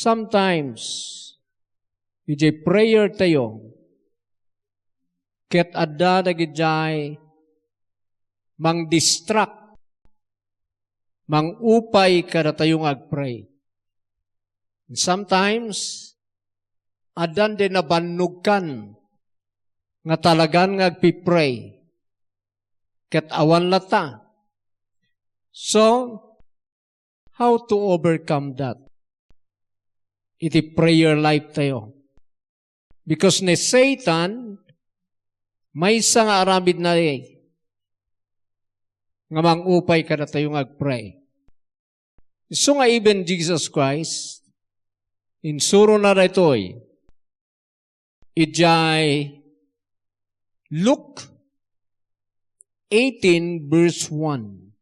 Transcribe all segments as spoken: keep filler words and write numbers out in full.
Sometimes, idiay prayer tayo, ket adda dagidiay mangdistract, mangupay kadatayo nga agpray. And sometimes, addan di nabannogkan nga talagan nga agpipray. Ket awan latta. So, how to overcome that? Iti prayer life tayo. Because ni Satan, maysa nga aramidna nga mangupay kadatayo nga agpray. Isu nga even Jesus Christ, insurona daytoy. Idiay Luke eighteen verse one.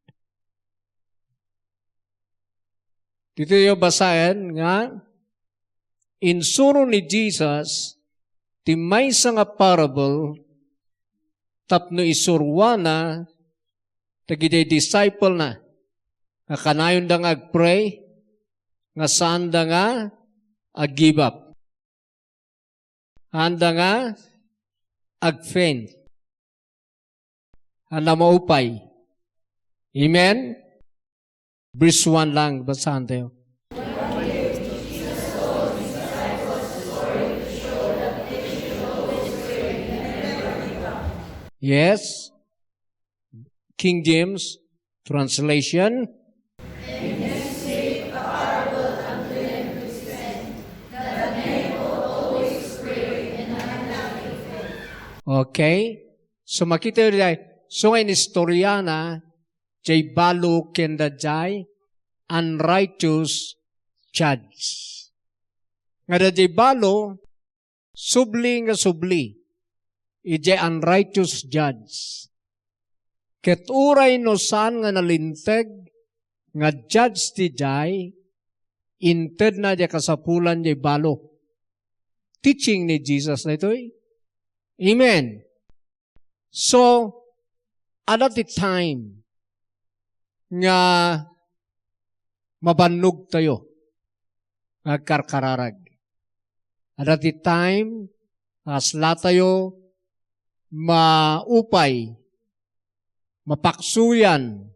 Ditoy basaen nga insuro ni Jesus ti maysa nga parable tapno isuroana dagiti disciple-na nga kanayonda nga agpray nga saanda nga ag-give up. Saanda nga agfaint. Saanda maupay. Amen? Verse one lang, basahan tayo. Yes. King James translation. Okay. So, makita tayo diay, so nga inistoriana, jay balo ken dayjay unrighteous judge. Nga dayjay balo, subli nga subli, idiay unrighteous judge. Ket uray no saan nga nalinteg nga judge ti jay, intedna diay kasapulan diay balo. Teaching ni Jesus daytoy. Amen. So, adda ti time nga mabannog tayo nga agkarkararag. Adda ti time nga kasla tayo maupay, mapaksuyan.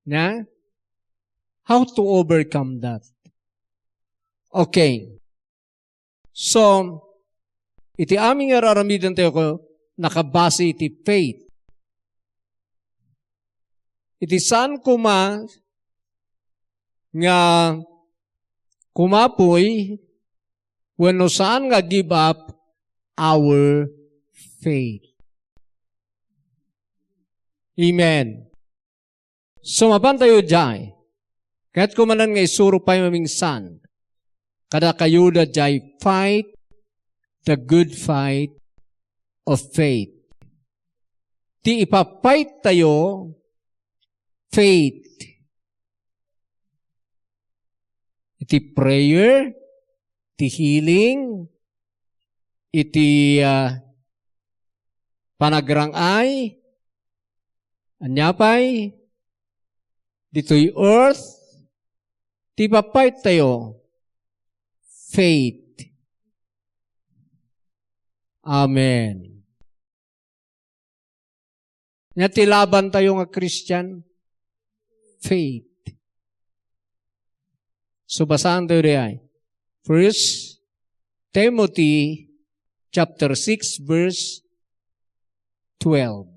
Na? How to overcome that? Okay. So, iti amin nga aramiden tayo ko, nakabase iti faith. Iti saan koma nga kumapoy wenno saan nga give up our faith. Amen. So, mapan tayo diay. Kayatko manen nga isuro pay mamingsan kadakayo dayjay fight the good fight of faith. Ti ipa-fight tayo, faith. Iti prayer, iti healing, iti, ah, panagrang-ay, ania pay, ditoy earth, ti ipa-fight tayo, faith. Amen. Ania ti laban tayo nga Christian? Faith. So, basaen tayo diay. First Timothy chapter six, verse twelve.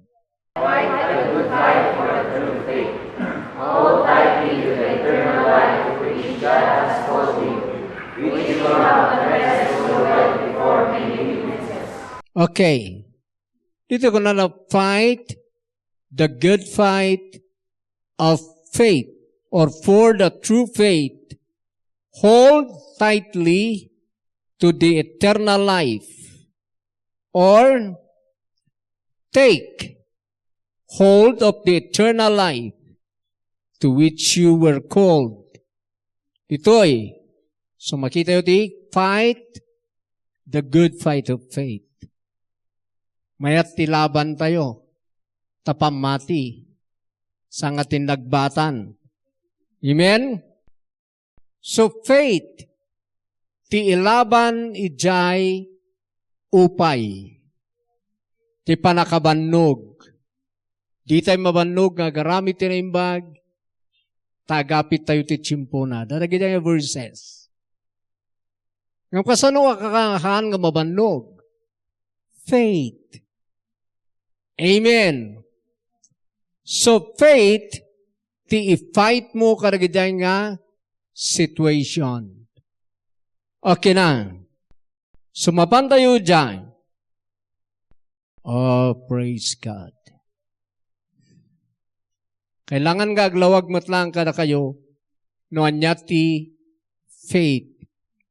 Fight the good fight for the true faith. Hold tightly to the eternal life to which God has called you, which you have addressed yourself before many witnesses. Okay. Dito ko na, fight the good fight of faith, or for the true faith. Hold tightly to the eternal life, or take hold of the eternal life to which you were called. Ditoy, so makita yo ti fight the good fight of faith. Mayat ti laban tayo, ta pammati, saan nga ti nagbatan. Amen? So faith, ti ilaban idiay upay ti pannakabannog. Ditay mabannog nga agaramid ti naimbag, ta agapittayo ti tiempona. Dagiti nga verses. Ngem kasano a kakangahan nga mabannog? Faith. Amen. So, faith, ti i-fight mo kadagiti nga situation. Okay na. Sumapantayo dyan. Oh, praise God. Kailangan nga aglawag met laeng kadakayo no ania ti faith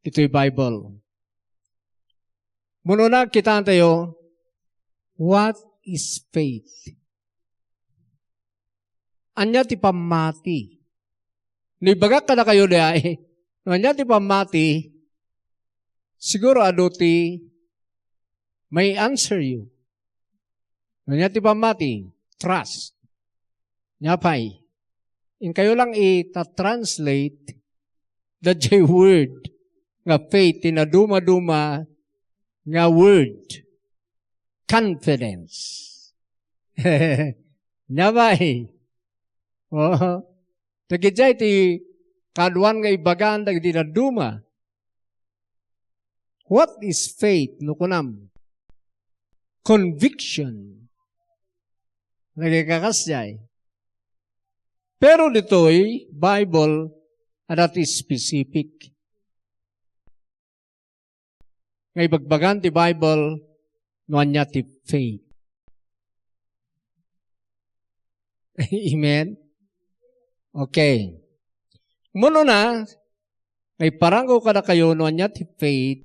itoy Bible. Muna, kitaan tayo, what is faith? Ania ti pammati? No ibagak kadakayo diay, no ania ti pammati, siguro adu ti may answer you. No ania ti pammati? Trust. Ania pay? Inkayo lang ita-translate daydiay word nga faith, ti nadumaduma nga word, confidence. Ania pay? Oo. Dagiti ti kaaduan nga ibagaan dagiti dadduma. What is faith, no kunam? Conviction. Nagkakasdiay. Pero ditoy Bible, adda ti specific nga ibagbagan ti Bible no ania ti faith. Amen? Okay. Muna, nga iparango kadakayo no ania ti faith,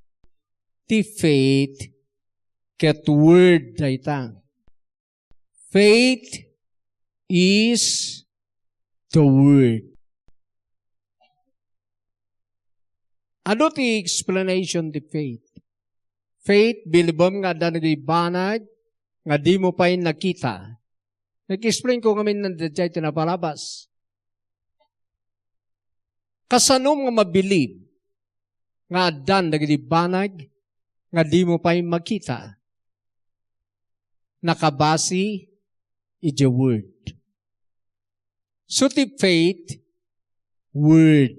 ti faith ket word dayta. Faith is the word. Adu ti explanation ti faith. Faith, bilibem nga adda dagiti banag nga dimo pay nakita. Nag-explain ko ngamin na daydiay ti napalabas. Kasanom nga mabilib nga addan dagiti banag nga dimo pay makita? Nakabasi iti word. So ti faith, word.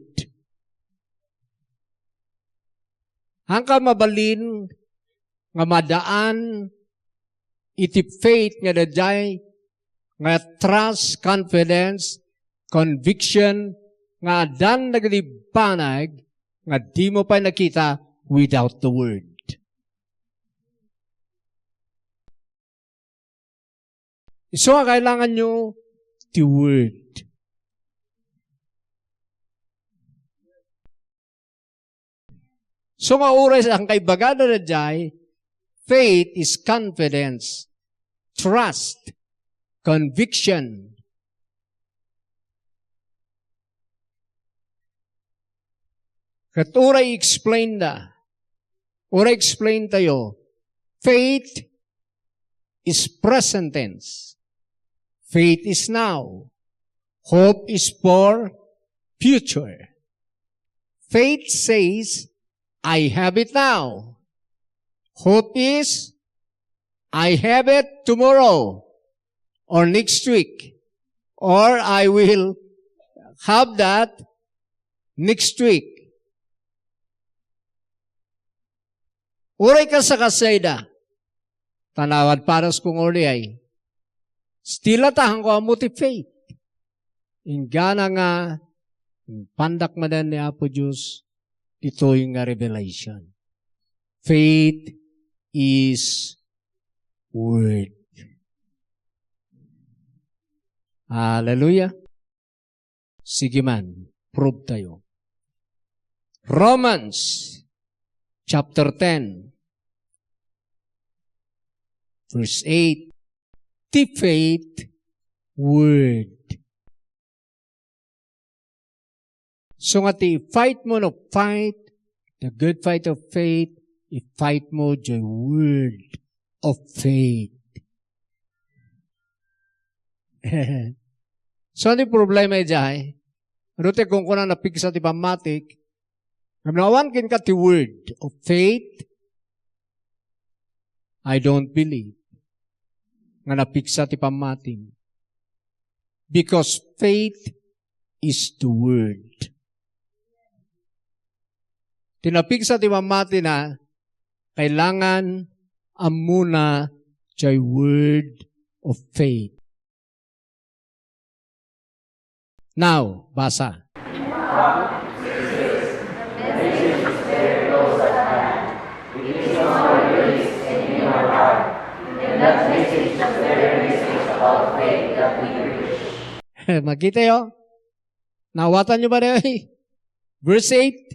Haanka mabalin nga madaan iti faith nga daydiay nga trust, confidence, conviction nga addan dagiti banag nga dimo pay nakita without the word. Isu a kailanganyo ti word. So nga uray saan kaibagada daydiay, faith is confidence, trust, conviction. Ket uray explain da, uray explain tayo, faith is present tense. Faith is now. Hope is for future. Faith says, "I have it now." Hope is, "I have it tomorrow or next week, or I will have that next week." Uray kasakasayda, ta nawadpadas ko nga uliay. Still, a, ta haanko ammo ti faith. Inggana nga, impandak manen ni Apo Dios ditoy nga revelation. Faith is word. Hallelujah. Sige man, prove tayo. Romans chapter ten, verse eight. Ti faith word. So nga ti fight mo no fight, the good fight of faith, i-fight mo the word of faith. So, ano yung problema idiay? Ano ti kunkuna napigsa ti pammatik? Ngem no awan kenka ti word of faith, I don't believe nga napigsa ti pammatim. Because faith is the word. Ti napigsa ti pammatina, kailangan ammona jay word of faith. Now, basa. Makita yo? Nawatanyo ba dayo? Verse eight.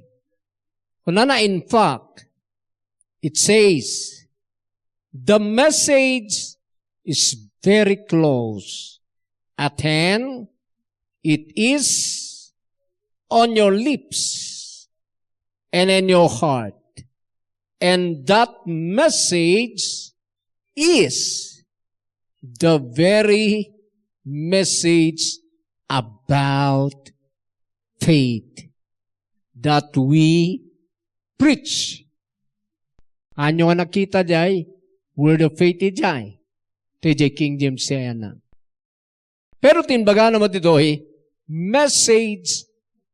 Kunana, in fact, it says, "The message is very close at hand. It is on your lips and in your heart." And that message is the very message about faith that we preach. Ania nga nakita jay word of faith idiay? Ti jay King James ti ayanna. Pero ti imbagana met ditoy, message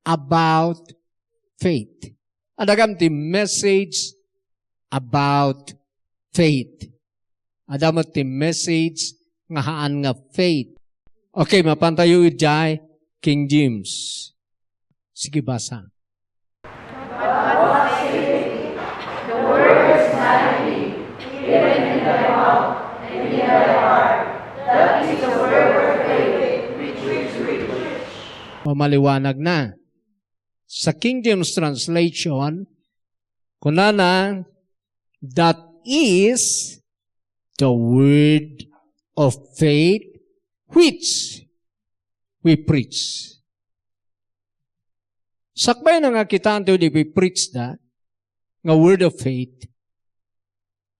about faith. Adda gayam ti message about faith. Adda met ti message nga haan nga faith. Okay, mapantayo idiay King James. Sige, basa. Pamaliwanag na. Sa King James Translation, kunana, "That is the word of faith which we preach." Sakbay na nga kitaan ti we preach da, nga word of faith,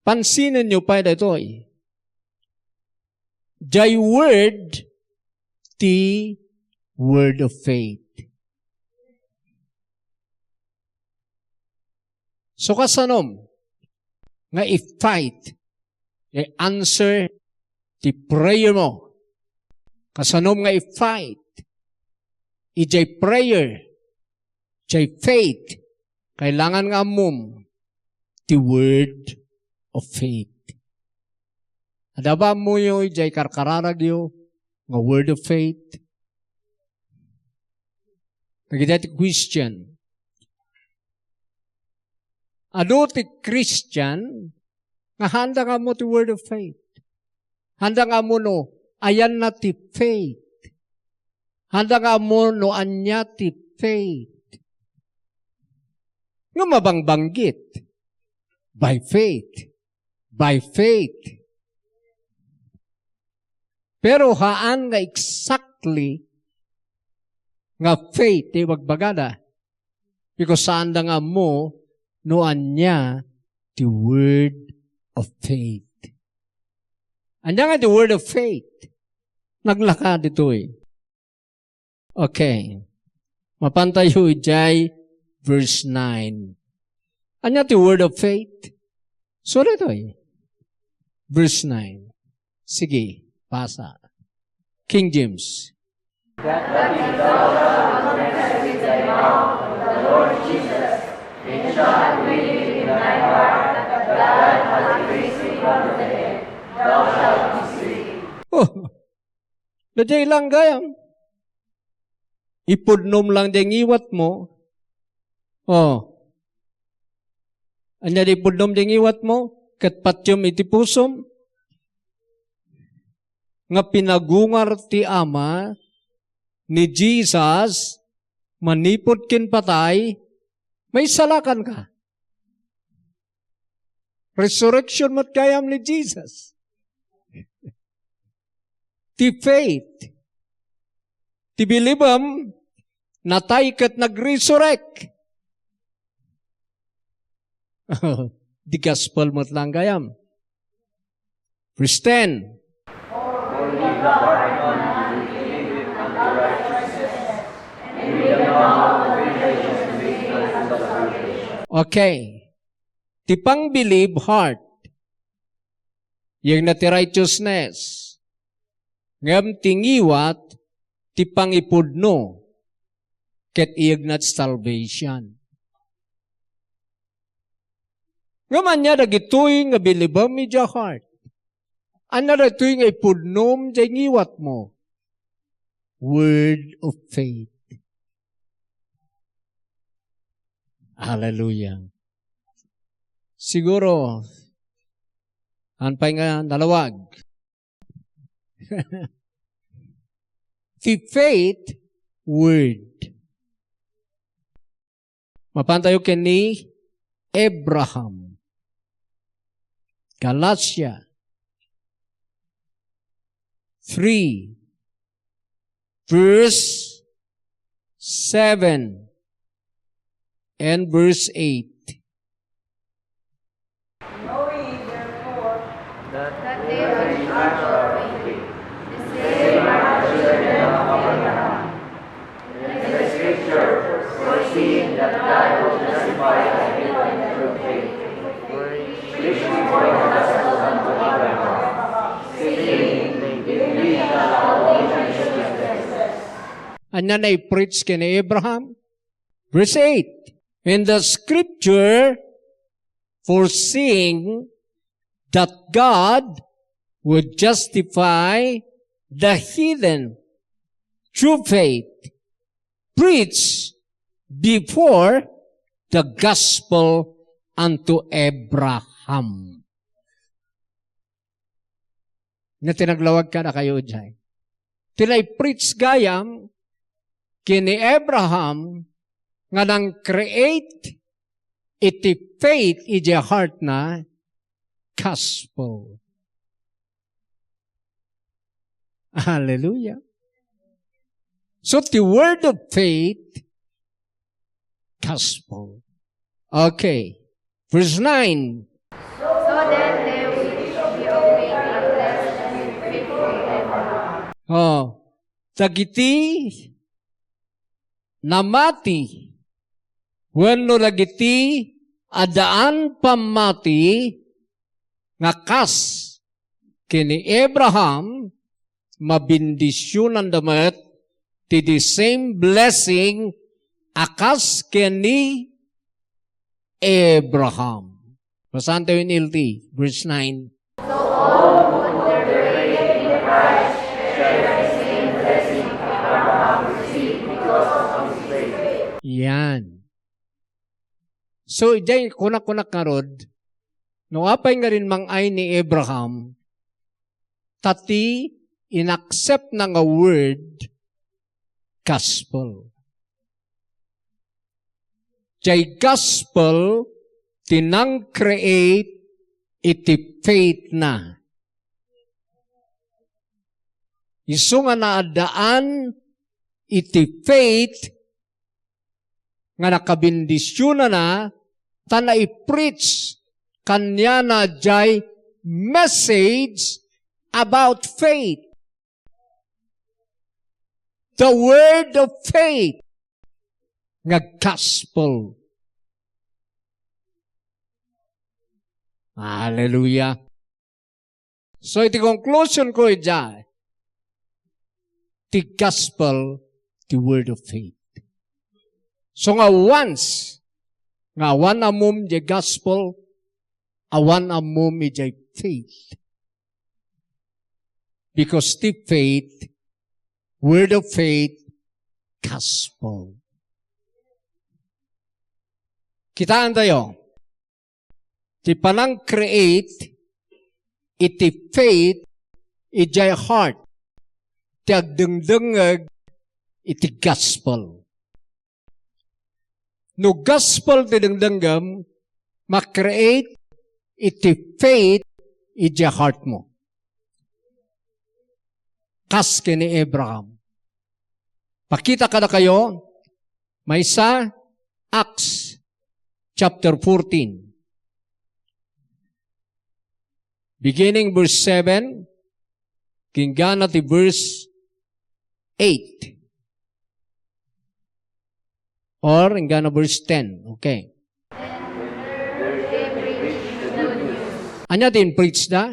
pansinenyo pay daytoy. Jay word ti word of faith. So, kasanom nga i-fight, i-answer ti prayer mo? Kasanom nga i-fight ijay prayer, ijay faith? Kailangan nga ammom ti word of faith. Adda ba ammoyo ijay karkararagyo nga word of faith? Dagiti ti Christian. Adu ti Christian nga haanda nga ammo ti word of faith. Haanda nga ammo no ayanna ti faith. Haanda nga ammo no ania ti faith. Nga mabangbanggit. By faith. By faith. Pero haan nga exactly nga faith ti ibagbagada. Because saanda nga ammo no ania ti word of faith. Ania nga ti word of faith? Naglaka ditoy. Okay. Mapantayo idiay verse nine. Ania ti word of faith? Sorry, toy. Verse nine. Sige, basa. King James. Oh, Daydiay lang gayam. Ipudnom lang diay ngiwatmo. Oh. Ania di ipudnom diay ngiwatmo? Ket patiem iti pusom nga pinagungar ti Ama ni Jesus manipud ken patay, maisalakanka. Resurrection met gayam ni Jesus. Ti faith. Ti bilibem, natay ket nagresurrect. The gospel met lang gayam. Verse ten. Okay. Ti pangbilib, heart. Iyegna ti righteousness. Ngem ti ngiwat, ti pangipudno. Ket iyegna ti salvation. Ngem ania dagitoy nga bilibem idiay heart? Ania dagitoy nga ipudnom idiay ngiwatmo? Word of faith. Hallelujah. Siguro, an pay nga nalawag. Ti faith word. Mapantayo ken ni Abraham. Galatia three, verse seven and verse eight. Know ye therefore that they which are of faith, the same are the children of Abraham. And the scripture, foreseeing that God would justify the heathen through faith, preached before the gospel unto Abraham, saying, In thee shall all nations be blessed. Ania nga i-preach ken ni Abraham? Verse eight, "In the scripture, foreseeing that God would justify the heathen through faith, preached before the gospel unto Abraham." Nga tinaglawag kadakayo idiay. Ti nai-preach gayam ken ni Abraham nga nang-create iti faith idiay heartna, gospel. Hallelujah. So, the word of faith, gospel. Okay. Verse nine. So then they which be awake are blessed with faithful Abraham. Oh, dagiti namati wenno dagiti addaan pammati nga kas ken ni Abraham, mabendisionanda met ti the same blessing a kas ken ni Abraham. Basaentayo in N L T, verse nine. So all who were created in Christ share the same blessing Abraham received because of his faith. Yan. So, idiay kunak-kunak ngarud, no apay nga rimmang-ay ni Abraham, ta ti inaccept na nga word, gospel. Jay gospel ti nang-create iti faith na. Isu nga naaddaan iti faith nga nakabendisionana ta nai-preach kaniana jay message about faith. The word of faith nga gospel. Hallelujah. So, iti conclusion ko idiay, ti gospel, ti word of faith. So nga once nga awan ammom idiay gospel, awan ammom idiay faith. Because ti faith, word of faith, gospel. Kitaentayo, ti panang-create iti faith idiay heart ti agdengdengngeg iti gospel. No gospel ti dengdenggem, ma-create iti faith idiay heartmo. Kas ken ni Abraham. Pakita kadakayo, maysa, Acts chapter fourteen. Beginning verse seven, inggana ti verse eight. Or inggana verse ten. Okay. Ania ti in-preach da?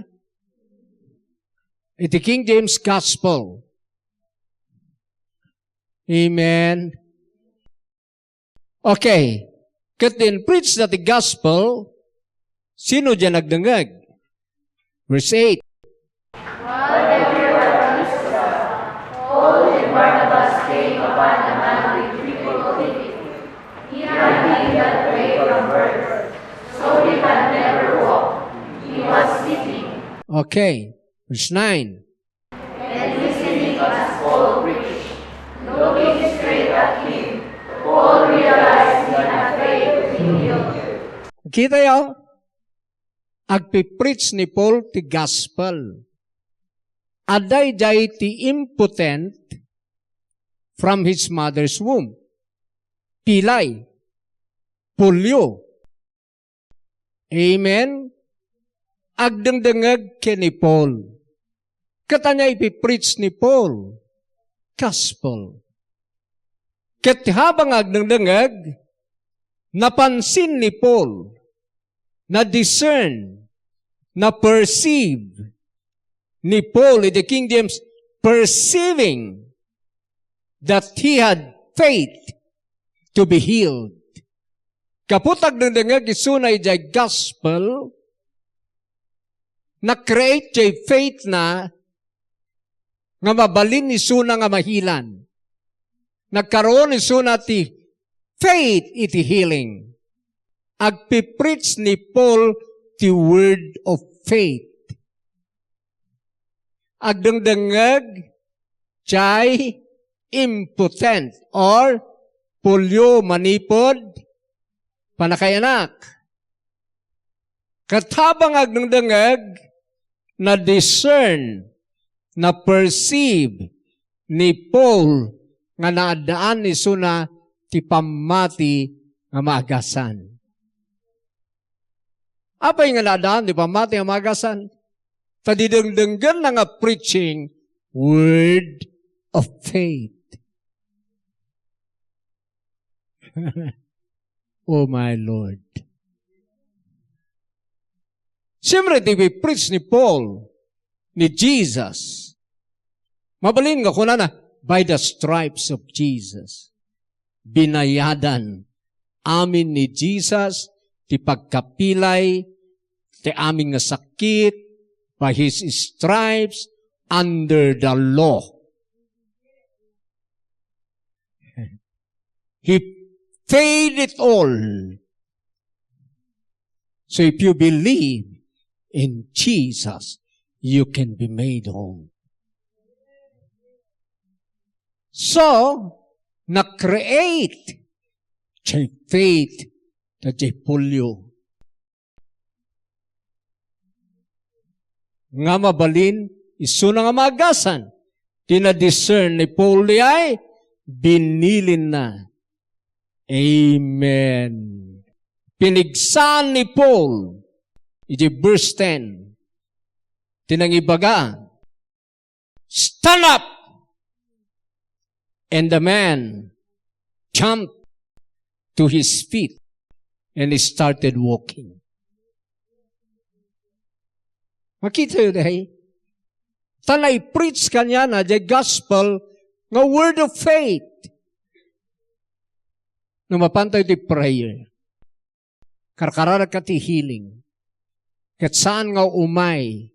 Iti King James Gospel. Amen. Okay. Ket in-preach da ti gospel, sino diay nagdengngeg? Verse eight. Paul and Barnabas came upon a man with crippled feet. He had been that way from birth, so he had never walked. He was sitting. Okay. Verse nine. And listening as Paul preached, looking straight at him, Paul realized he had failed to be healed. Kitayo? Agpipreach ni Paul ti gospel. Adda idiay ti impotent from his mother's womb. Pilay, polio. Amen? Agdengdengngeg ken ni Paul. Ket ania ipipreach ni Paul? Gospel. Ket habang agdengdengngeg, napansin ni Paul, na-discern, na-perceive ni Paul iti King James, perceiving that he had faith to be healed. Gapu ta agdengdengngeg isuna idiay gospel, na-create diay faith na nga mabalin isuna nga mahilan. Nagkaroon isuna ti faith iti healing. Agpipreach ni Paul ti word of faith. Agdengdengngeg diay impotent or polio manipud pannakaanak. Ket habang agdengdengngeg, na-discern, na-perceive ni Paul nga naaddaan isuna ti pammati nga maagasan. Apay nga naaddaan ti pammati nga maagasan? Ta didengdenggenna nga preaching word of faith. Oh my Lord. Siyempre, ti preach ni Paul, ni Jesus, mabalin nga kunana, "By the stripes of Jesus, binayadan amin ni Jesus ti pagkapilay, ti amin nga sakit, by His stripes, under the law." He paid it all. So if you believe in Jesus, you can be made whole. So, na-create diay faith daydiay polio nga mabalin isuna nga maagasan. Ti na-discern ni Paul diay, binilinna. Amen. Pinigsaan ni Paul, iti verse ten, ti nangibaga, "Stand up!" And the man jumped to his feet and he started walking. Makitayo diay? Ta na-preach kaniana diay gospel nga word of faith. No mapantayo ti prayer, karkararagka ti healing. Ket saan nga umay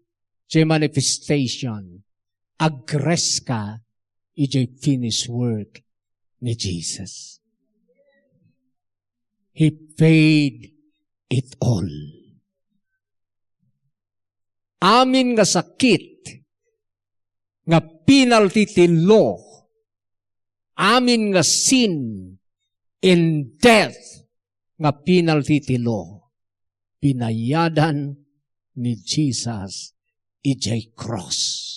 diay manifestation, agreska idiay finished work ni Jesus. He paid it all. Amin nga sakit nga penalty ti law, amin nga sin and death nga penalty ti law, binayadan ni Jesus idiay cross.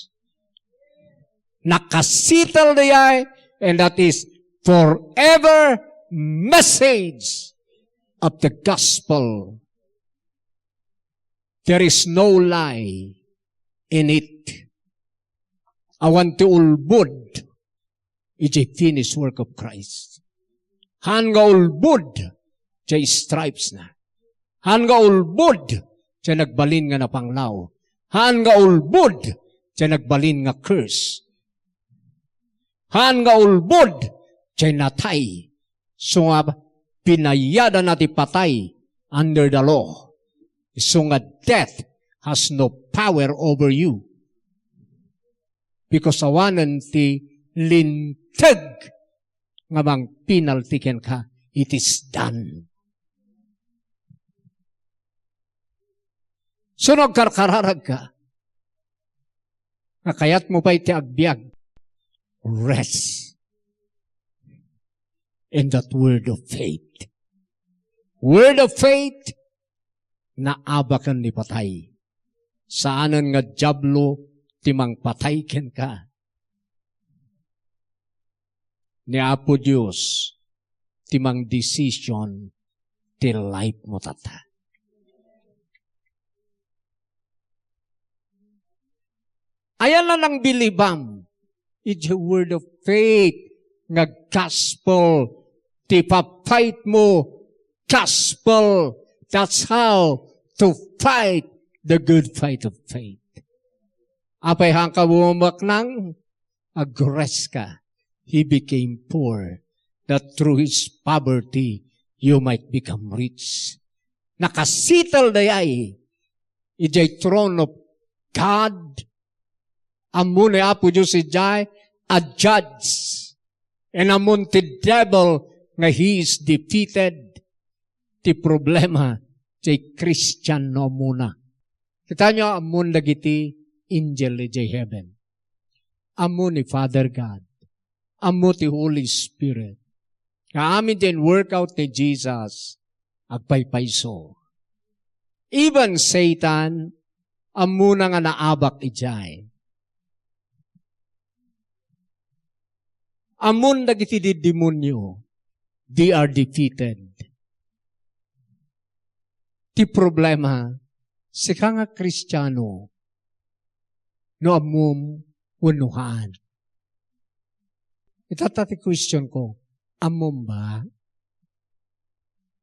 Nakasettle diay, and that is forever message of the gospel. There is no lie in it. Awan ti ulbod idiay finished work of Christ. Haan nga ulbod diay stripes na. Haan nga ulbod diay nagbalin nga napanglaw. Haan nga ulbod, diay nagbalin nga curse. Haan nga ulbod, diay natay. Isu nga binayadanna ti patay under the law. Isu nga death has no power over you. Because awanen ti linteg nga mangpenalty kenka, it is done. So, nagkarkararagka, nga kayatmo pay ti agbiag, rest in that word of faith. Word of faith, naabaken ni patay. Saanen nga diablo ti mangpatay kenka. Ni Apo Dios ti mangdesisyon ti life mo, tatta. Ayan na nang bilibam. It's a word of faith nga gospel ti pa-fight mo. Gospel. That's how to fight the good fight of faith. Apay haan ka bumaknang? Agreska. He became poor, that through his poverty you might become rich. Nakasettle dayay idiay throne of God. Ammo ni Apo Dios idiay a judge. And ammon ti devil nga he is defeated. Ti problema, diay Kristiano ammona. Kitaenyo, ammon dagiti angel idiay heaven. Ammo ni Father God. Ammo ti Holy Spirit. Nga amin diay in-work out ni Jesus, agpaypayso. Even Satan, ammona nga naabak idiay. Ammon dagiti demonio, they are defeated. Ti problema, sika nga Kristiano, no ammom wenno haan. Itatta ti question ko, ammom ba?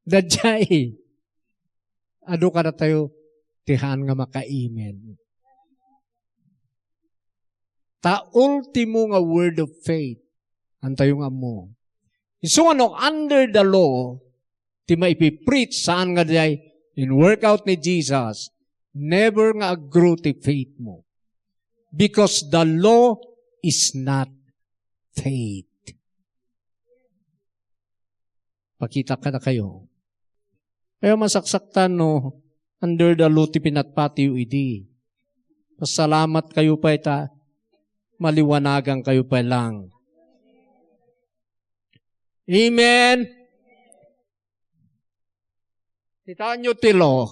Daydiay, adu kadatayo ti haan nga makaamen. Ta ultimo nga word of faith, haantayo nga ammo. Isu nga no under the law, ti maipipreach saan nga diay in-work out ni Jesus, never nga aggrow ti faith mo. Because the law is not faith. Pakita kadakayo. Kaya masaksaktan no under the law ti pinatpatiyo idi. Pasalamat kayo pay ta maliwanagan kayo pay lang. Amen. Kitaenyo ti law.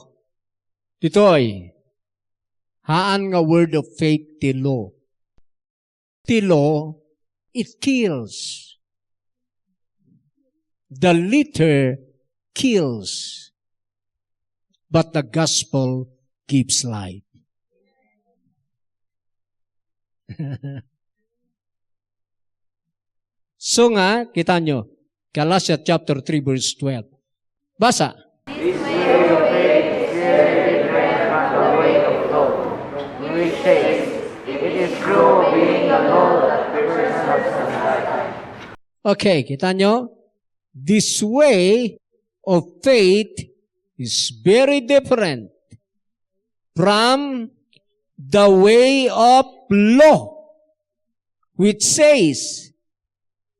Ditoy. Haan nga word of faith ti law. Ti law, it kills. The letter kills, but the gospel gives life. So nga, kitaenyo, Galatians chapter three, verse twelve. Basa. This way of faith is very different from the way of law, which says, "It is through obeying the law that a person has life." Okay, kitaenyo? This way of faith is very different from the way of law, which says,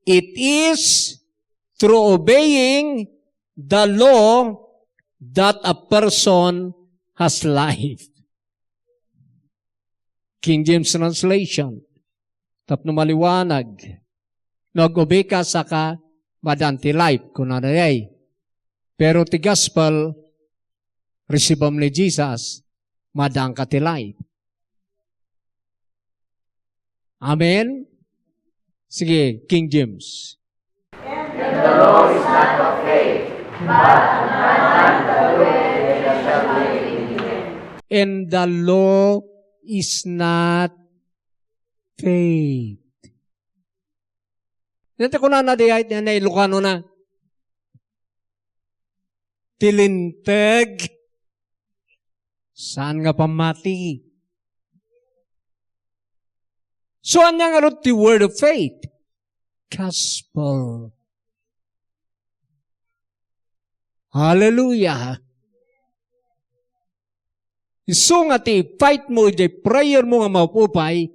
"It is through obeying the law that a person has life." King James translation. Tapno maliwanag. No ag-obey ka, saka madan ti life, kunana dayay. Pero ti gospel, receive-am ni Jesus, madanka ti life. Amen? Sige, King James. And the law is not faith. Dayta kunana dayay ti Ilocano na. Ti linteg Saan nga pammati? So, ania ngarud ti word of faith? Gospel. Hallelujah. Isu nga ti i-fight mo idiay prayer mo nga maupay,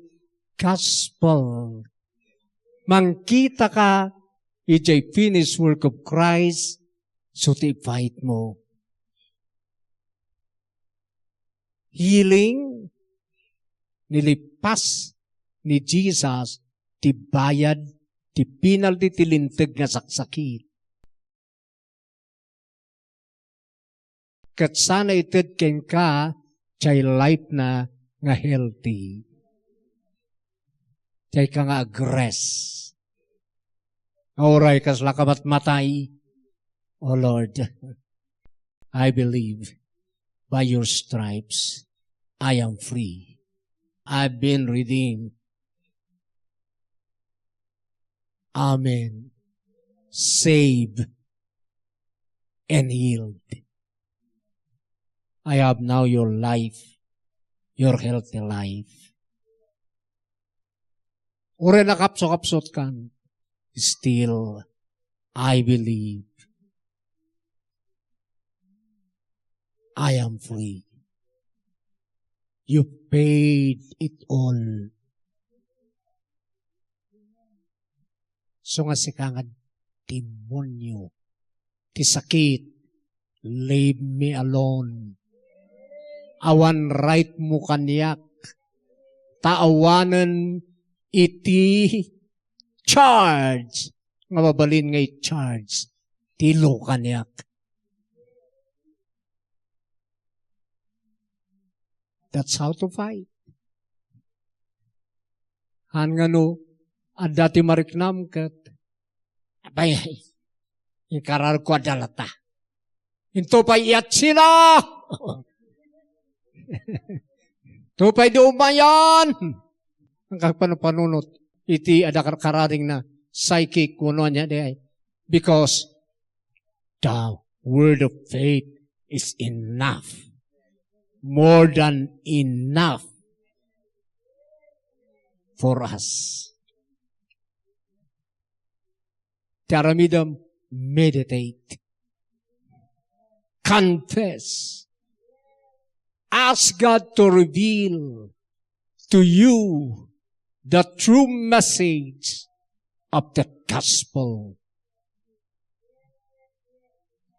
gospel. Mangkita ka idiay finished work of Christ, so ti i-fight mo. Healing, nilipas ni Jesus ti bayad, ti penalty, ti linteg nga saksakit. Ket sana ited kenka jay life na nga healthy. Jay ka nga agrest. Uray kasla ka matmatay. Oh Lord, I believe by your stripes I am free. I've been redeemed. Amen. Saved and healed. I have now your life, your healthy life. Uray nakapsukapsut kan, still, I believe. I am free. You paid it all. So nga sika nga demonio, ti sakit, leave me alone. Awan right mo kaniak. Ta awanen iti charge nga mabalin nga i-charge ti lo kaniak. That's how to fight. Han nga no, adda ti mariknam ket, abay, inkararagko a dalata. Into pay iyatsina! Into pay di umayan! Ang kagpanupanunot, iti adda karkarading na psychic, kuno anya di ay. Because the word of faith is enough. More than enough for us. Ti aramidem, meditate. Confess. Ask God to reveal to you the true message of the gospel.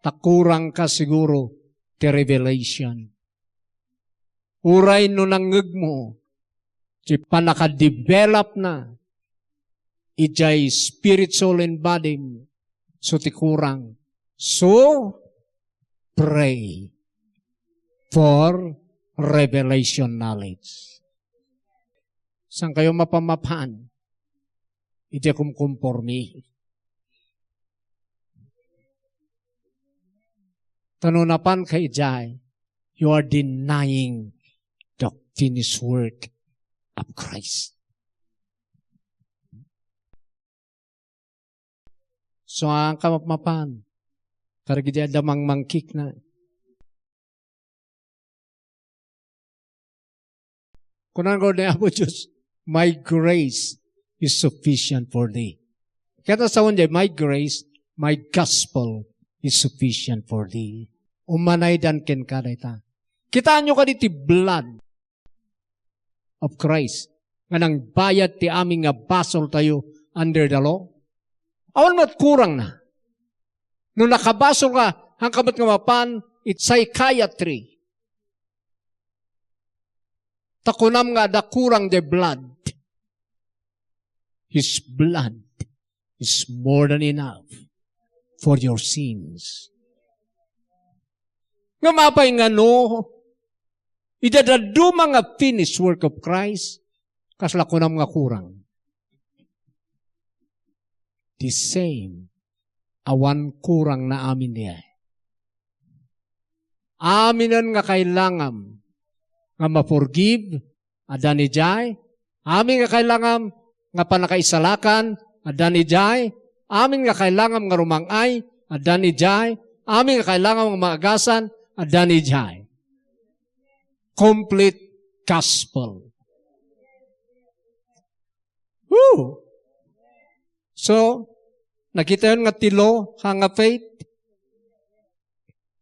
Ta kurang ka siguro ti revelation. Uray no nangngegmo ti pannakadevelop na idiay spirit, soul, and body, so ti kurang. So, pray for revelation knowledge. Saan kayo mapamapan? Idiay kumkumpormi. Ta no napan ka idiay, you are denying the finished work of Christ. So, ang kamapmapan, karigidi adda mangmangkik na. Kunan ko ni Apo Diyos, "My grace is sufficient for thee." Kaya ta sawan diay, "My grace, my gospel is sufficient for thee." Umanaydan kenka dayta. Kitaenyo kadi ti blood of Christ nga nangbayad ti amin nga basol tayo under the law? Awan met kurang na. No nakabasol ka, haanka met nga mapan it psychiatry. Ta kunam nga adda kurang the blood. His blood is more than enough for your sins. Nga mapay nga no, ida dadduma nga finished work of Christ, kasla kunam nga kurang. The same, awan kurang na amin diay. Aminen nga kailangam nga ma-forgive, adda ni jay. Amin nga kailangam nga pannakaisalakan, adda ni jay. Amin nga kailangam nga rumang-ay, adda ni jay. Amin nga kailangam nga maagasan, adda ni jay. complete gospel. Woo! So, nakitayon nga ti law, ha nga faith.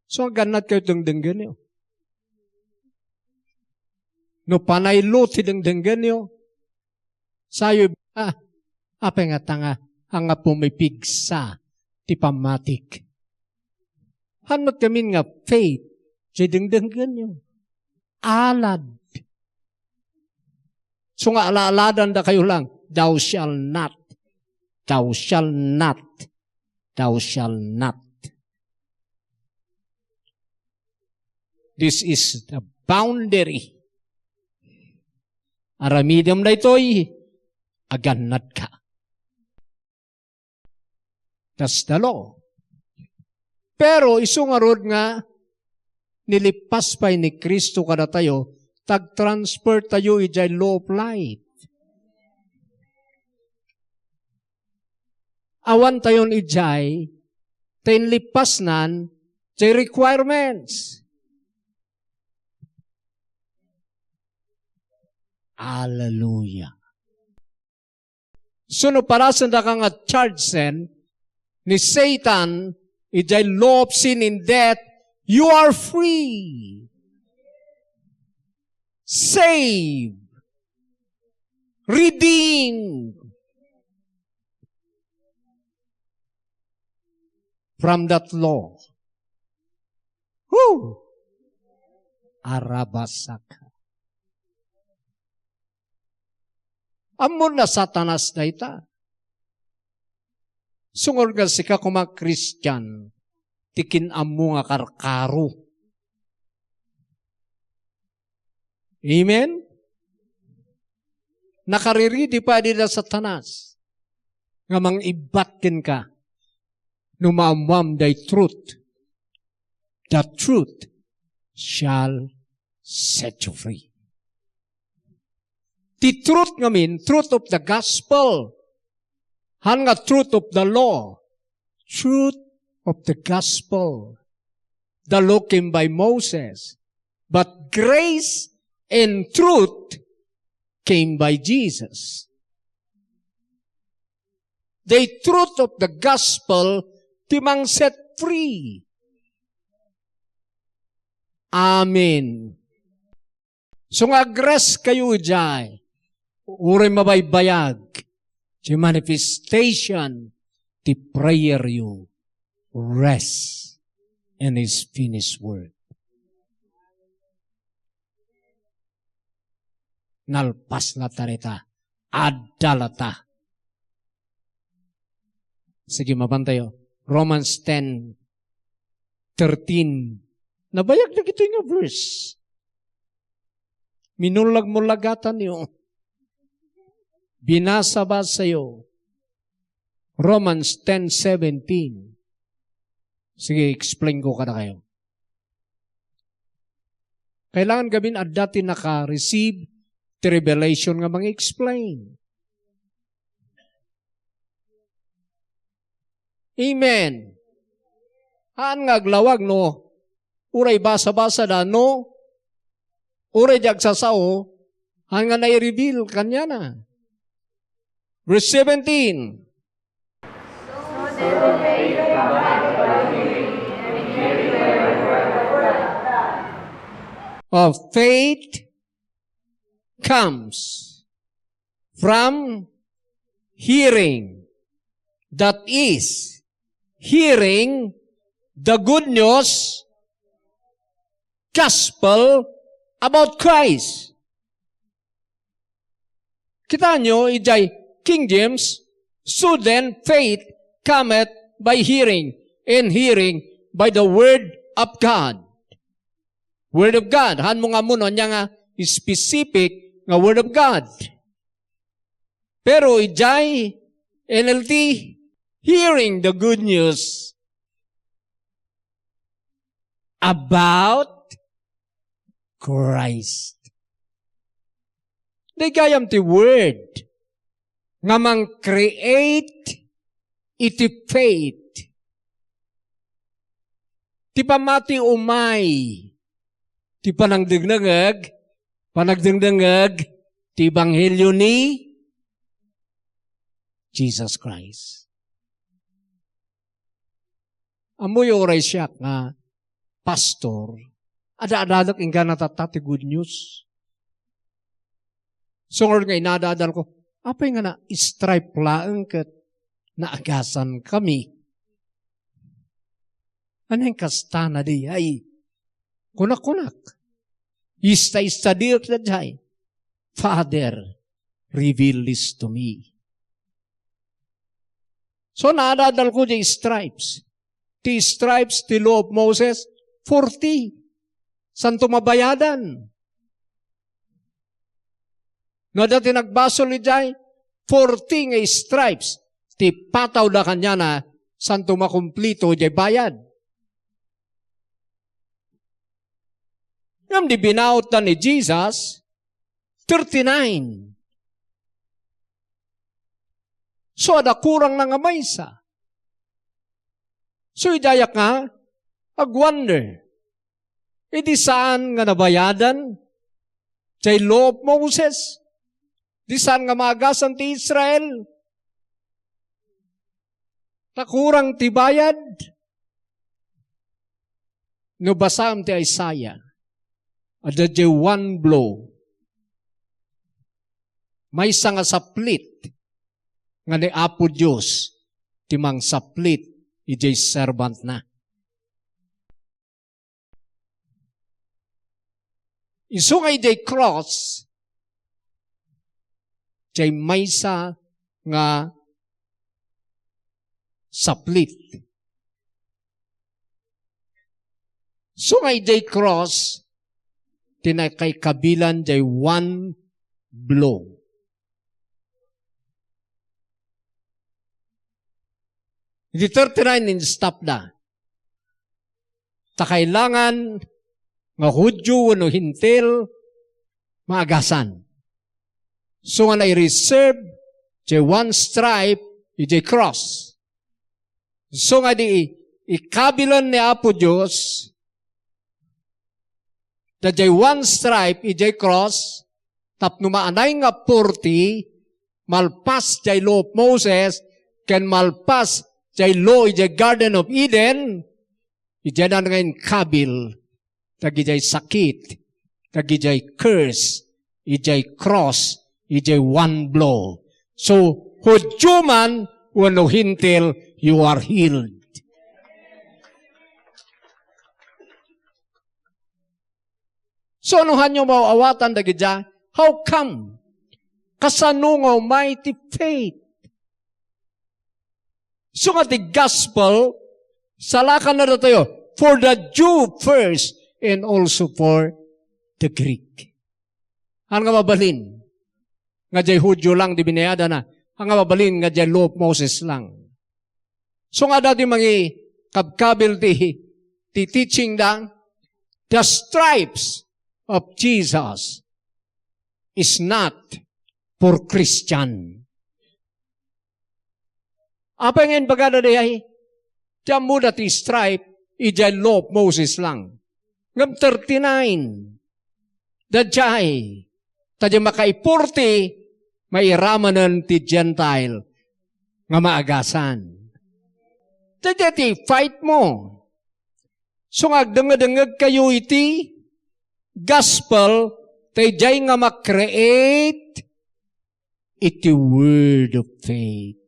So, agannad kayo dengdenggenyo. No panay law ti dengdenggenyo, sayo, ah, apay nga tanga, anga pumipigsa ti pammatik. Hanot kamin nga faith, ti dengdenggenyo. Alad. So nga ala-aladan da kayo lang, "Thou shall not, thou shall not, thou shall not." This is the boundary. Aramidem daytoy, agannad ka. That's the law. Pero isu ngarud nga nilipas pay ni Cristo kadatayo, tag-transfer tayo idiay law of life. Awan tayon idiay, ta inlipasnan ti requirements. Hallelujah. So, no parasendaka nga chargesen ni Satan, idiay law of sin and death, you are free. Saved. Redeemed from that law. Who? Arabasaka. Ammon na Satanas dayta. Sungod nga sika koma Kristian, ti kin-ammo nga karkaro. Amen? Nakariridi pay da Satanas nga mangibbat kenka no maammoam day truth. The truth shall set you free. Ti truth ngamin, truth of the gospel. Haan nga truth of the law. Truth of the gospel. The law came by Moses, but grace and truth came by Jesus. The truth of the gospel ti mangset free. Amen. So nga agrest kayo idiay, uray mabaybayag, ti manifestation ti prayer you, rest in His finished work. Nalpas la ta dita, adda la ta. Sige, mapan tayo. Romans ten thirteen. Nabayag dagitoy nga verse. Minullag-mullagatan yo. Binasa-basa yo. Romans ten seventeen. Sige, explain ko kada kayo. Kailangan gamin adda ti naka-receive ti revelation nga mang-explain. Amen. Haan nga aglawag no uray basa-basa da, no uray di agsasao, haan nga nai-reveal kaniana. Verse seventeen. Of faith comes from hearing. That is, hearing the good news gospel about Christ. Kita nyo, idiay King James, "So then faith cometh by hearing, and hearing by the word of God." Word of God. Haan mo nga ammo no ania nga specific nga word of God. Pero idiay N L T, hearing the good news about Christ. Di gayam ti word nga mang-create iti faith. Ti pammati umay ti panangdengdengngeg, panagdengdengngeg ti ebanghelio ni Jesus Christ. Ammoyo uray siak nga pastor, ada-adalek inggana tatta ti good news. Sungar nga inada-adal ko, apay nga na-stripe laeng ket naagasan kami? Ania kasta na di ay? Kunak-kunak. Ista-ista diak daydiay. Father, reveal this to me. So, naada-adal ko di stripes. Ti stripes, ti law of Moses, forty. Santo mabayadan. No, adda ti nagbasol idiay, forty nga stripes. Ti patawda kaniana, santo makumplito idiay bayad. Ngem di binautda ni Jesus, thirty-nine. So, adda kurangna nga maysa. So, idiayak nga, agwonder. Idi saan nga nabayadan, jay law of Moses. Di saan nga maagasan ti Israel. Ta kurang ti bayad. No basaem ti Isaiah, adda jay one blow. Maysa nga saplit nga ni Apo Dios ti mangsaplit idiay servantna. Isu nga idiay cross, jay maysa nga saplit. Isu nga idiay cross, ti nakaikabilan jay one blow. Iti thirty-nine, in-stop da. Ta kailangan nga Judio wenno Hentil maagasan. So nga nai-reserve jay one stripe idiay cross. So nga di ikabilan ni Apo Dios, dayjay one stripe idiay cross, tapno maanay nga forty, malpas jay law of Moses, ken malpas jay law idiay Garden of Eden, idiay na nga inkabil, dagijay sakit, dagijay curse, idiay cross, idiay one blow. So, Judio man wenno Hentil, you are healed. So, no, hanyo maawatan dagijay, how come? Kasano nga umay ti faith? So nga ti gospel, salakan na datayo, for the Jew first and also for the Greek. Haan nga mabalin nga jay Judio lang ti binayadana, haan nga mabalin nga jay law of Moses lang. So nga dati mangikabkabil ti, ti teaching da, the stripes of Jesus is not for Christian. Apay nga imbagada dayay? Ti ammoda ti stripe, idiay law of Moses lang. Ngem thirty-nine. Dayjay. Ta di makaipurti, mairamanen ti Gentile nga maagasan. Dayjay ti fight mo. So nga agdengngedengngeg kayo iti gospel, ta idiay nga ma-create iti word of faith.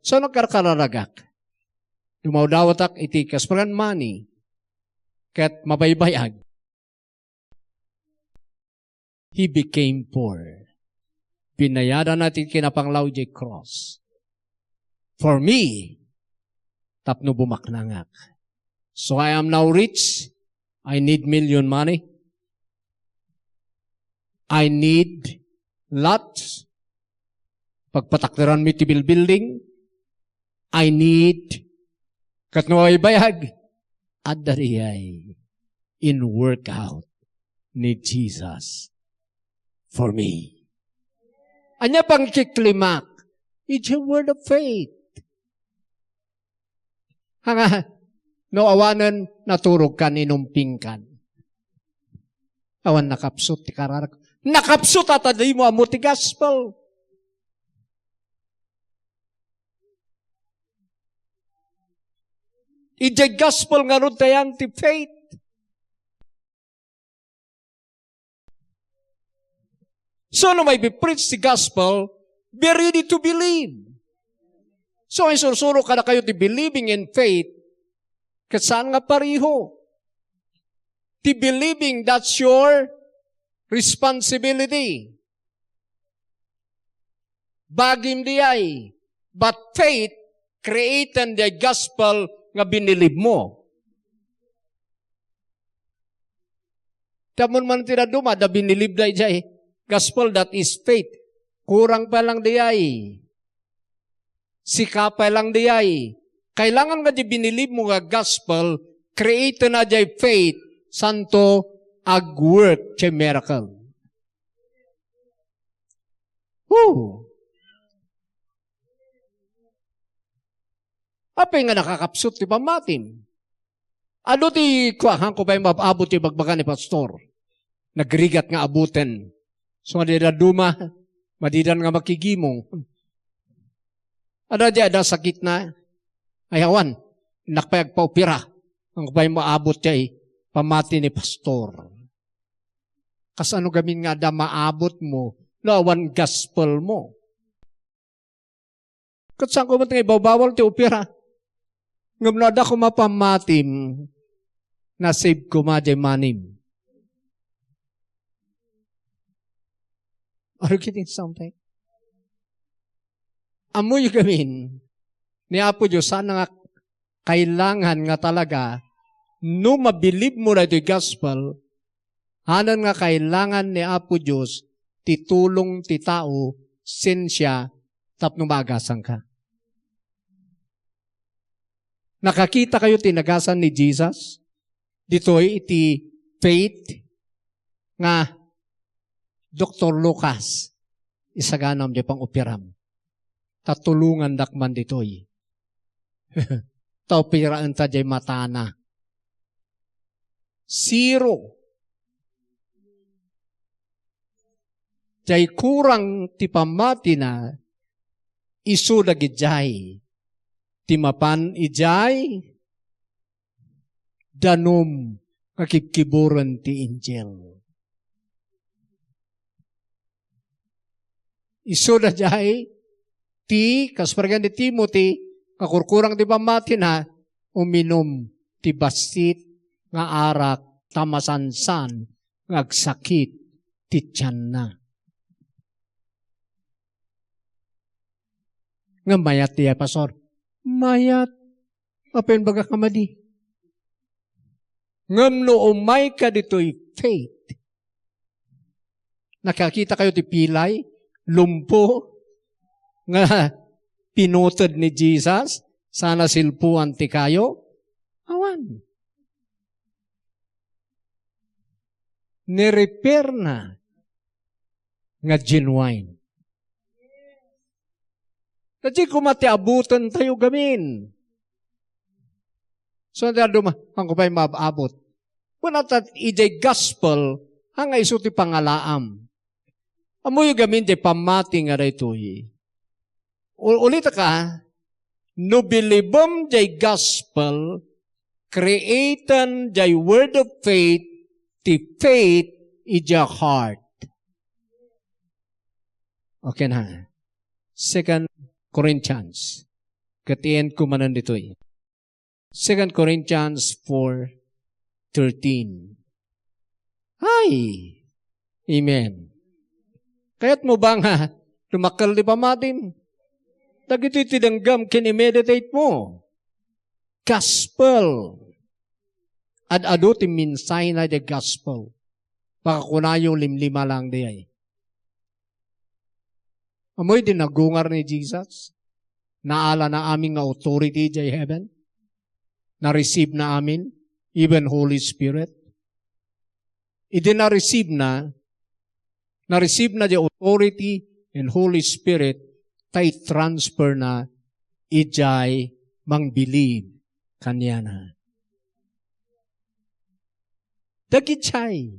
So, nagkarkararagak. Dumawdawatak iti kaspalan money. Ket mabaybayag. He became poor. Binayadana ti kinapanglaw iti cross. For me, tapno bumaknangak. So I am now rich. I need million money. I need lots. Pagpatakderanmi ti bilbuilding. I need. Ket no ibayag, adda dayay in workout ni Jesus for me. Ania pangikiklimak? It's a word of faith. Haan nga, No awanen, naturogkan, inumpingkan. Awan nakapsut ti kararak. Nakapsut a ta dimo ammo ti gospel. Idiay gospel ngarud ti ayan ti faith. So, no maipipreach ti gospel, be ready to believe. So, isursuro kadakayo ti believing in faith, ket saan nga pareho. Ti believing, that's your responsibility. Bagim diay. But faith, createn diay gospel nga binilib mo. Tapno man ti dadduma, da binilib da idiay gospel, that is faith. Kurang pa lang diay. Sika pa lang diay. Kailangan nga di binilib mo nga gospel, create na diay faith, santo, ag-work diay miracle. Woo! Apay nga nakakapsut ti pammatim? Adu ti kuangan ko pay maab-abot ti bagbaga ni pastor. Nagrigat nga abuten. So, nga di dadduma, madidan nga makigimong. Ada di, ada sakit na. Ay, awan. Nakpay agpaopera. Ang pay maabot kay pamati ni pastor. Kasano gamin nga ada maabot mo, no awan gospel mo? Ket saan ko met nga ibawbawal ti opera? Ngem no adda koma pammatim, nasave koma diay manim. Are you getting something? Ammoyo gamin, ni Apo Dios, saan nga kailangan nga talaga, no mabilib mo daytoy gospel, hanan nga kailangan ni Apo Dios ti tulong ti tao, sensia, tapno maagasanka. Nakakita kayo ti nagasan ni Jesus? Ditoy iti faith nga, "Doktor Lucas, isaganam diay pang-operam. Ta tulongandak man ditoy." Ta operaenta diay matana. Zero. Diay kurang ti pammatina, isu dagidiay ti mapan idiay danum nga kibkiburen ti injil. Isu daydiay ti, kas pargan ni Timothy, nga kurkurang ti pammatina, uminum ti bassit nga arak ta masansan nga agsakit ti tianna. Nga mayat ti pastor. Mayat. Apay imbagak a madi? Ngem no umayka ditoy faith, nakakita kayo ti pilay, lumpo, nga pinuted ni Jesus, sana silpuan ti kayo? Awan. Ni-repair na nga genuine. Kadi koma ti abuten tayo gamin. So, duma, ang kupay maabot. Kuna ta, idiay gospel, nga isu ti pangalaam. Ammoyo gamin diay pammati nga daytoy. U-, ulit ka, no bilibem diay gospel, createn diay word of faith, ti faith idiay heart. Okay na. Second Corinthians. Ket iyan kumanan ditoy. Second Corinthians four thirteen. Ay! Amen. Kayat mo ba nga dumakkel ti pammatim? Dagitoy ti denggem ken i-meditate mo. Gospel. Ad-adu ti mensahe na diay gospel. Pakakunayo limlima lang diay. Ammoy di nagungar ni Jesus? Naala na amin nga authority diay heaven? Na-receive na amin? Even Holy Spirit? Idi na-receive na, na-receive na diay authority and Holy Spirit, ta i-transfer na idiay mangbilib kaniana. Dagidiay.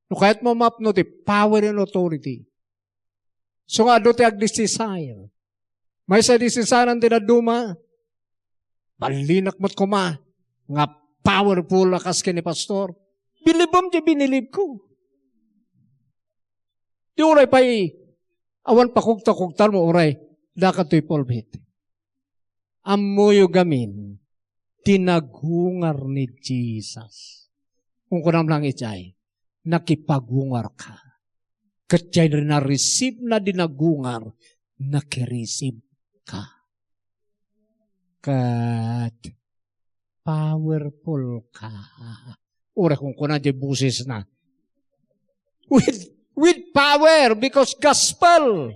No kayatmo mapno ti power and authority. So nga adu ti agdesire. Maysa desirean ti dadduma, ballinak met koma nga powerful a kas ken ni pastor. Bilibem ti binilibko. Di uray pay, awan pakugta-kugtar mo uray, dakato ipulpit. Ammoyo gamin, ti nagungar ni Jesus. Kunkunam lang ijay, nakipagungar ka. Ket jay na-receive na di nagungar, nakireceive ka. Ket powerful ka. Uray kunkuna jay boses na. With, with power, because gospel.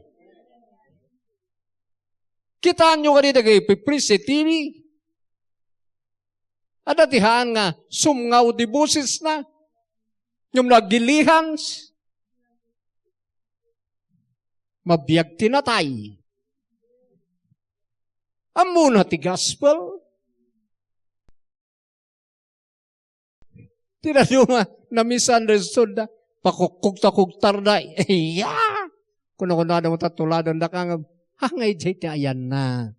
Kitaenyo kadi dagiti pre-, pre-, C T V? Adda ti haan nga sumngaw ti bosesna. Ngem no agilihan, mabiag ti natay. Ammona ti gospel. Ti dadduma, na-misunderstood da. Pakukkugta-kugtar da. Iya! Kuno-kuno da mo tatuladan da ka nga, ah, nga ijay ti ayanna.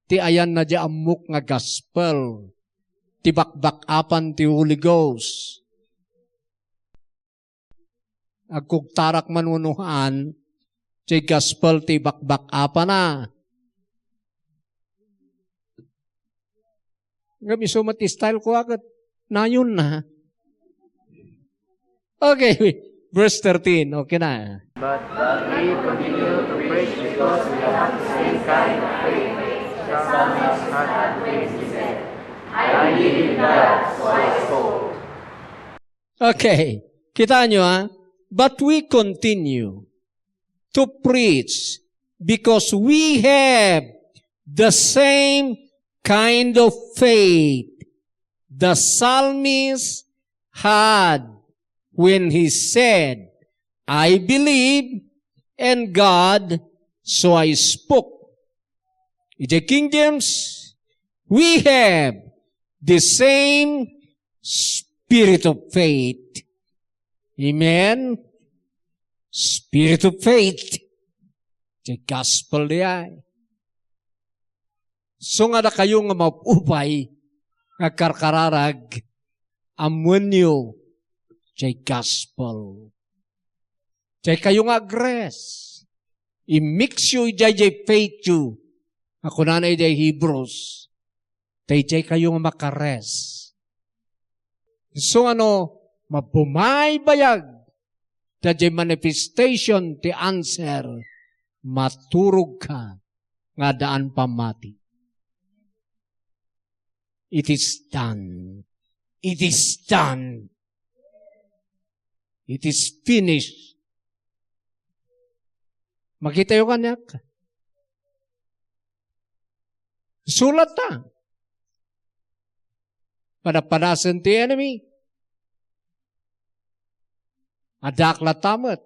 Ti ayanna di ammok nga gospel. Ti bakbak-apan ti Holy Ghost. Agkugtarak man wenno haan, ti gospel ti bakbak-apana. Ngem isu met ti style ko, a, ket nayonna. Okay, verse thirteen. Okay na. But we continue to preach because we have the same kind of faith that Thomas had when he said, "I believe in God, so I spoke." Okay. Kita nyo, ha? But we continue to preach because we have the same kind of faith the psalmist had when he said, "I believe, and God, so I spoke." Idiay King James, we have the same spirit of faith. Amen? Spirit of faith. Ti gospel diay. So nga dakayo nga maupay nga agkarkararag, ammoenyo ti gospel. Daykayo nga agres. Immixyo idiay, idiay faithyo. A kunana idiay Hebrews, daydiay kayo nga makares. Isu nga no, mabumaybayag daydiay manifestation ti answer, maturogka nga addaan pammati. It is done. It is done. It is finished. Makitayo kaniak. Sulat ta. Padapadasen ti enemy. Addaak latta met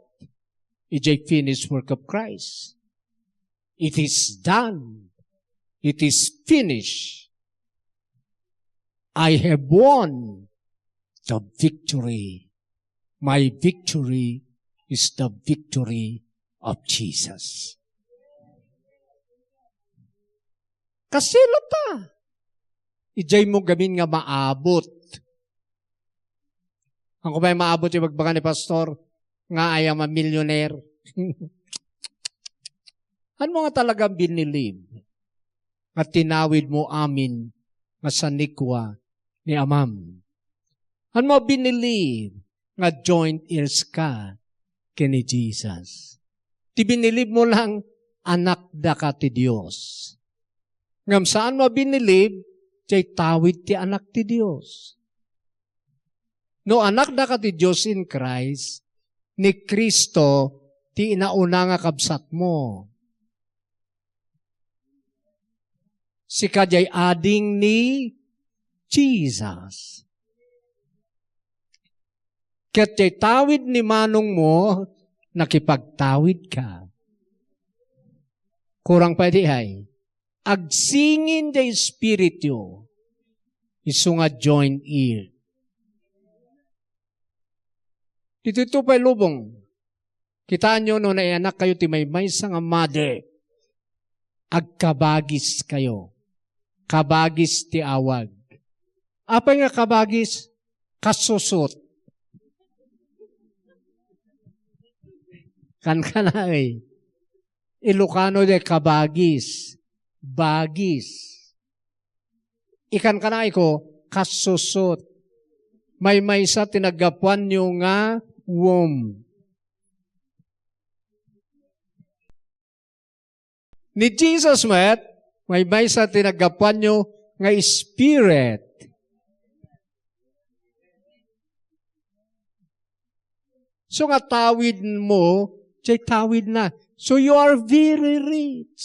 idiay finished work of Christ. It is done. It is finished. I have won the victory. My victory is the victory of Jesus. Kasla ta. Idiay mo gamin nga maabot. Ang kumay maabot yung magbaga ni Pastor, nga I am a millionaire. Ano nga talagang binilib? Nga tinawid mo amin nga sanikwa ni Amam. Ano binilib? Nga joint heirs ka ken ni Jesus. Ti binilib mo lang, anak daka ti Dios. Ngem saan mo binilib, ti tawid ti Anak ti Dios. No anak daka ti Dios in Christ, ni Cristo ti inauna nga kabsatmo. Sika diay ading ni Jesus. Ket diay tawid ni manongmo, nakipagtawidka. Kurang pay diay. Agsingin diay espiritu. Isu nga joint heir. Ditoy pay lubong. Kitaenyo no naianakkayo ti maymaysa nga mother, agkabagiskayo. Kabagis ti awag. Apay nga kabagis? Kasusot. Kankanaay. Ilocano diay kabagis. Bagis. Ikankanaay ko, kasusot. Maymaysa ti naggapuanyo nga womb. Ni Jesus met, maymaysa ti naggapuanyo nga spirit. So nga tawid mo, diay tawid na. So you are very rich.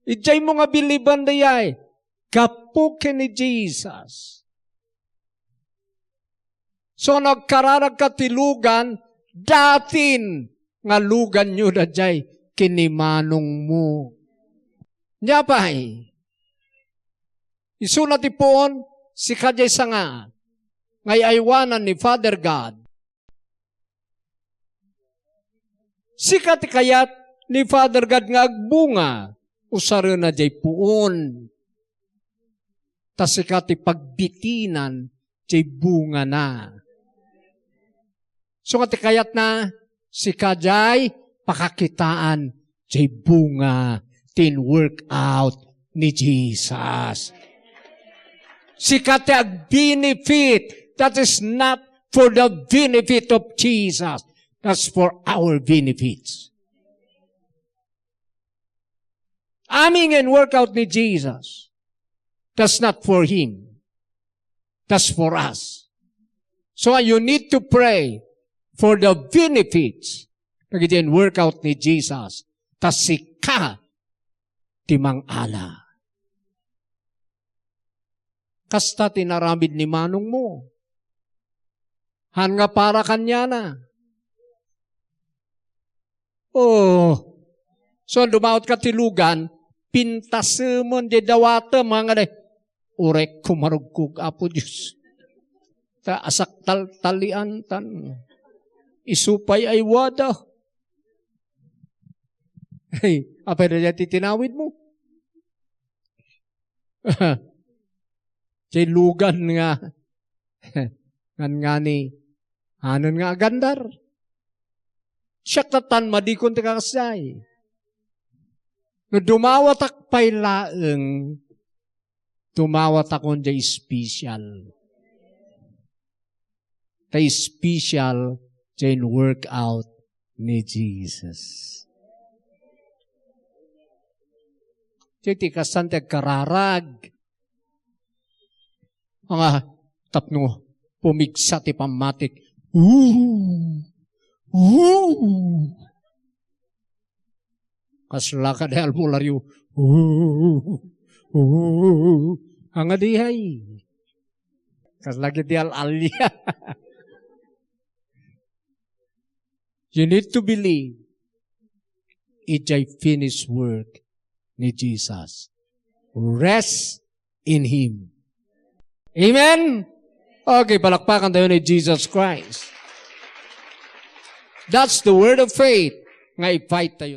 Idiay mo nga biliban dayay, gapu ken ni Jesus. So nagkararagka ti lugan, datin nga luganyo dayay ken ni manongmo. Nia pay, isuna ti puon, sika diay sanga nga ay-aywanan ni Father God. Sika ti kayat ni Father God nga agbunga, usarena diay puon. Ta sika ti pagbitinan diay bungana. So nga ti kayatna, sika diay pakakitaan diay bunga ti in-work out ni Jesus. Sika ti agbenefit. That is not for the benefit of Jesus. That's for our benefits. Amin nga in-work out ni Jesus. That's not for him. That's for us. So you need to pray for the benefits dagiti in-work out ni Jesus. Ta sika ti mangala. Kasta ti inaramid ni manongmo. Haan nga para kaniana. Oh. So, dumawat ka ti lugan, pintasemen diay dawatem, nga di, "Uray ko marugkog, Apo Dios. Ta asak taltalian, tan isu pay ay wada." Ay, apay na diay ti tinawid mo? Ti lugan nga, ngan ngani, hanen nga agandar. Siak ta tan madikon ti kakasdiay. No dumawatak pay laeng, dumawatakon diay special. Ta special diay in-work out ni Jesus. Diay ti kastan ti agkararag. Nga, tapno pumigsa ti pammatik. Ooh! Ooh! Kasla kadi albularyo. Ooh! Ooh! Anga diay. Kasla kadi al-alia. You need to believe idiay finished work ni Jesus. Rest in Him. Amen? Okay, palakpakan tayo ni Jesus Christ. That's the word of faith nga i-fight tayo.